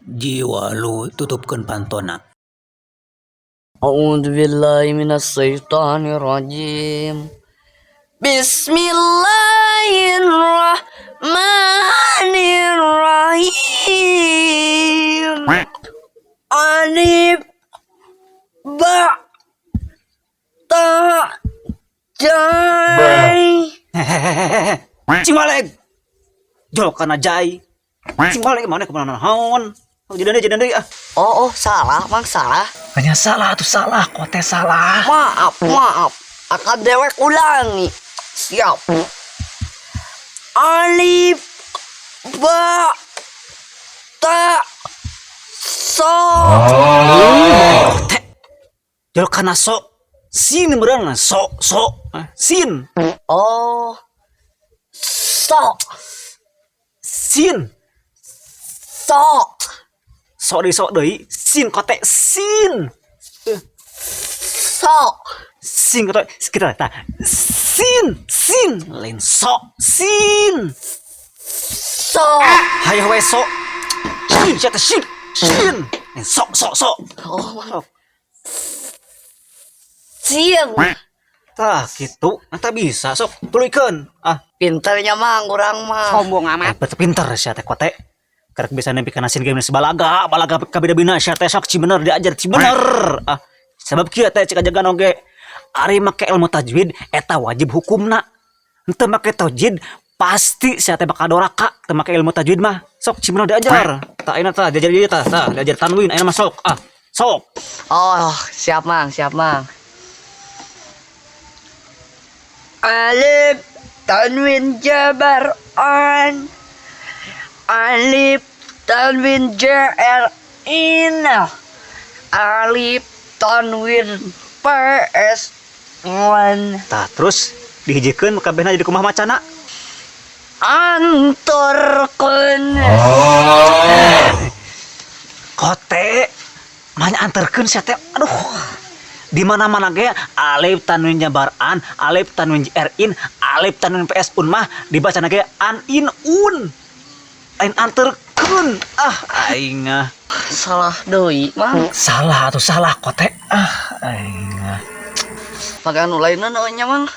Jiwa lu tutupkeun pantona. A'udzu billahi minasyaitonir rajim. Bismillahirrahmanirrahim. Alif ba ta jai. Hehehe. Cing baleg. Jol kana jai. Cing baleg mana kemana naon. Jadi deui ah. Oh, salah, Mang, salah. Hanya salah tuh salah, kote salah. Maaf, maaf. Akan dewek ulangi. Siap. Alif ba ta so. Kote. Jol kana so. Sin meureun so so. Sin. Oh. So. Sin. So. So deui so deui. Sin kote sin. So. Sin kote kita tah. Sin sin lain so sin. So. Hayo we so. Sin sia teh sin. Sin. Lain so so so. Oh. Sin. Tah kitu, eta bisa sok tuluykeun. Ah, Pinternya Mang, urang mah. Sombong amat. Pinter sia teh kote. Karek bisa nempi kana sin game balaga, balaga kabida-bina sia teh sok ci bener diajar ci bener. Ah, sebab kieu teh cek ajagan oge. Ari make ilmu tajwid eta wajib hukumna. Henteu make tajwid pasti sia teh bakal doraka teu make ilmu tajwid mah. Sok ci bener diajar. Tah ayeuna tah diajar ieu tah, tah diajar tanwin ayeuna mah sok. Ah, sok. Oh, siap Mang, siap Mang. Alif tanwin jabar an. Alif tanwin jr in. Alif tanwin ps one. Tah terus dihijikeun kabehna jadi kumaha macana? Anturkeun. Kote manya anterkeun sia teh. Aduh. Di mana-mana ge alif tanwin jabar an, alif tanwin jr in, alif tanwin ps un mah dibacana ge an in un. Lain anterkeun. Ah aing ah. Salah deui Mang. Salah atuh salah kote. Ah aing ah. Bagian nu lainna nya Mang.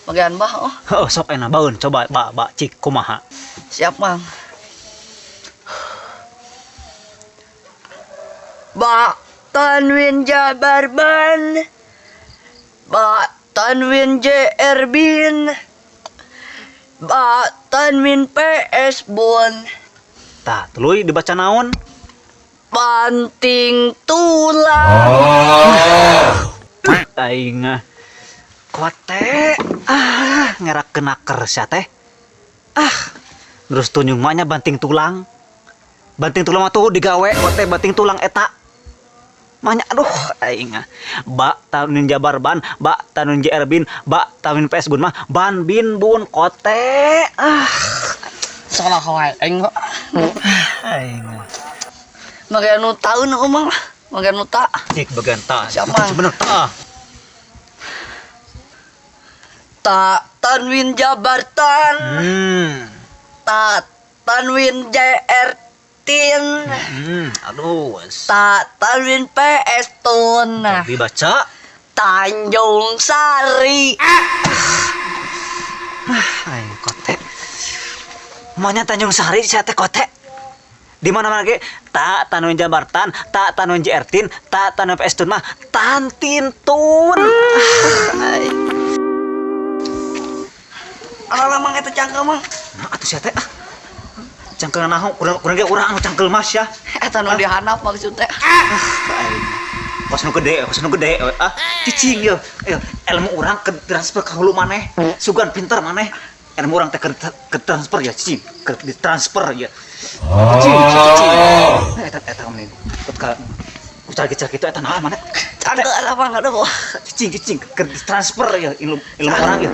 Bagian bah oh. Heuh sok enak baeun coba ba ba cik kumaha. Siap Mang. Ba tanwin jabar ban. Ba tanwin jr bin. Ba tanwin ps bun. Tah tuluy dibaca naon? Banting tulang. Aing ah. Kote ah ngerakeun naker sia teh. Ah terus tunjung mah nya banting tulang. Banting tulang mah tuh digawe kote banting tulang eta. Manya aduh aing ah. Ba tanwin jabar ban, ba tanwin jr bin, ba tanwin ps bun mah ban bin bun kote. Ah Salah wae aing kok. Aing ah. Bagian nu taeun oh Mang. Bagian nu ta. Cik bagian ta. Siap, Mang. Bener ta. Ta tanwin jabar tan. Ta tanwin jr tin. Aduh. Ta tanwin ps tun. Dibaca Tanjung Sari. Aing kote. Manya Tanjung Sari sia teh kote. Di mana-mana ge ta tanwin jabar tan, ta tanwin jr tin, ta tanwin ps tun mah tan tin tun. Aing. Alah Mang eta cangkel Mang. Nah atuh sia teh ah. Cangkel naon kurang kurang ge urang anu cangkel mas ya. Eta nu dihandap maksud teh. Aing. Kos nu gede, kos nu gede ah. Cicing ye. Ilmu urang ke transfer ka hulu maneh. Sugan pinter maneh. Ilmu urang teh ke transfer ya cicing, ke ditransfer ya. Cicing, cicing. Eta eta mending ka kucar-kicar kitu eta naon maneh. Cangkel eta Mang aduh. Cicing, cicing ke ditransfer ya ilmu ilmu urang ya.